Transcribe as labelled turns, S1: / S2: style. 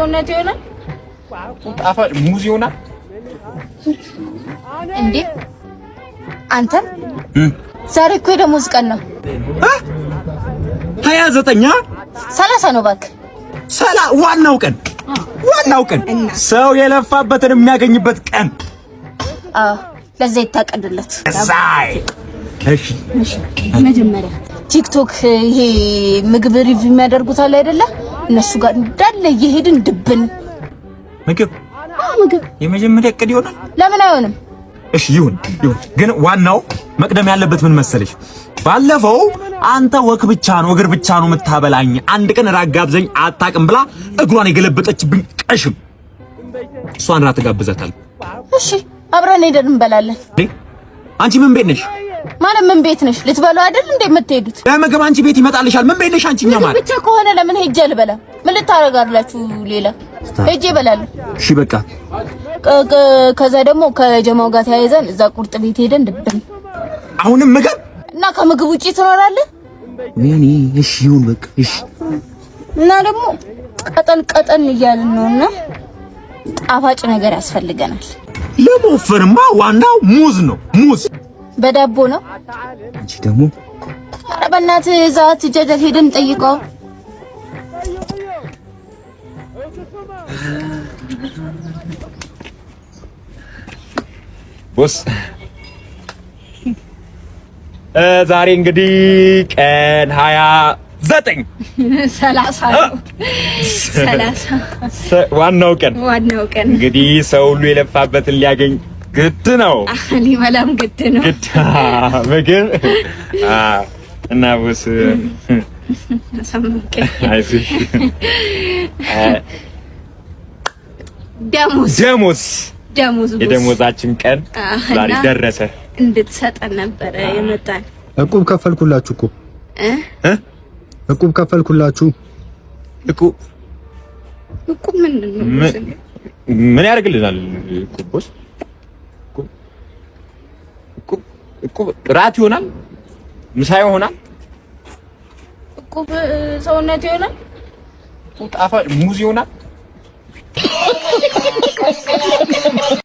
S1: ሰውነት ይሆናል።
S2: ጣፋጭ ሙዝ ይሆናል።
S1: እንዴ አንተ፣ ዛሬ እኮ የደሞዝ ቀን ነው።
S2: 29።
S1: 30 ነው እባክህ።
S2: ዋናው ቀን፣ ዋናው ቀን፣ ሰው የለፋበትን የሚያገኝበት ቀን።
S1: አዎ፣ ለዛ ይታቀድለት።
S2: እሳይ፣ እሺ።
S1: መጀመሪያ ቲክቶክ ይሄ ምግብ review የሚያደርጉት አለ አይደለ? እነሱ ጋር እንዳለ እየሄድን ድብን።
S2: ምግብ?
S1: አዎ፣ ምግብ።
S2: የመጀመሪያ እቅድ ይሆናል።
S1: ለምን አይሆንም?
S2: እሺ፣ ይሁን ይሁን። ግን ዋናው መቅደም ያለበት ምን መሰለሽ? ባለፈው አንተ walk ብቻ ነው፣ እግር ብቻ ነው የምታበላኝ፣ አንድ ቀን ራት ጋብዘኝ አታውቅም ብላ እግሯን የገለበጠችብኝ ቀሽም፣ እሷን ራት ጋብዛታለሁ።
S1: እሺ፣ አብረን ሄደን እንበላለን።
S2: እንዴ፣ አንቺ ምን ቤት ነሽ?
S1: ማለት ምን ቤት ነሽ? ልትበሉ አይደል እንዴ የምትሄዱት?
S2: ለምግብ አንቺ ቤት ይመጣልሻል። ምን ቤት ነሽ አንቺ? እኛ
S1: ምግብ
S2: ማለት
S1: ብቻ ከሆነ ለምን ሄጄ አልበላም? ምን ልታረጋላችሁ? ሌላ ሄጄ እበላለሁ።
S2: እሺ በቃ።
S1: ከዛ ደግሞ ከጀማው ጋር ተያይዘን እዛ ቁርጥ ቤት ሄደን ድብን።
S2: አሁንም ምግብ?
S1: እና ከምግብ ውጪ ትኖራለህ?
S2: ወይኔ፣ እሺ ይሁን በቃ፣ እሺ።
S1: እና ደግሞ ቀጠን ቀጠን እያልን ነውና ጣፋጭ ነገር ያስፈልገናል።
S2: ለመወፈርማ ዋናው ሙዝ ነው፣ ሙዝ።
S1: በዳቦ ነው።
S2: አንቺ ደግሞ።
S1: ኧረ በእናትህ፣ እዛ ትጀደል ሄደን ጠይቀው።
S2: Boss፣ ዛሬ እንግዲህ ቀን 29።
S3: 30 ነው፣ 30።
S2: ዋናው ቀን።
S3: ዋናው ቀን።
S2: እንግዲህ ሰው ሁሉ የለፋበትን ሊያገኝ ግድ ነው።
S3: ሊበላም ግድ ነው።
S2: ግድ ምግብ እና boss፣ አይዞሽ።
S3: ደሞዝ።
S2: ደሞዝ።
S3: ደሞዝ boss።
S2: የደሞዛችን ቀን ዛሬ
S3: እና
S2: ደረሰ።
S3: እንድትሰጠን ነበረ የመጣን።
S4: እቁብ ከፈልኩላችሁ እኮ።
S3: እ?
S2: እ?
S4: እቁብ ከፈልኩላችሁ።
S2: እቁብ?
S3: እቁብ ምንድን ነው?
S2: ምን ያደርግልናል? እቁብ boss? እቁብ፣ እቁብ፣ እቁብ ራት ይሆናል፣ ምሳ ይሆናል።
S1: እቁብ ሰውነት ይሆናል።
S2: ጣፋጭ ሙዝ ይሆናል።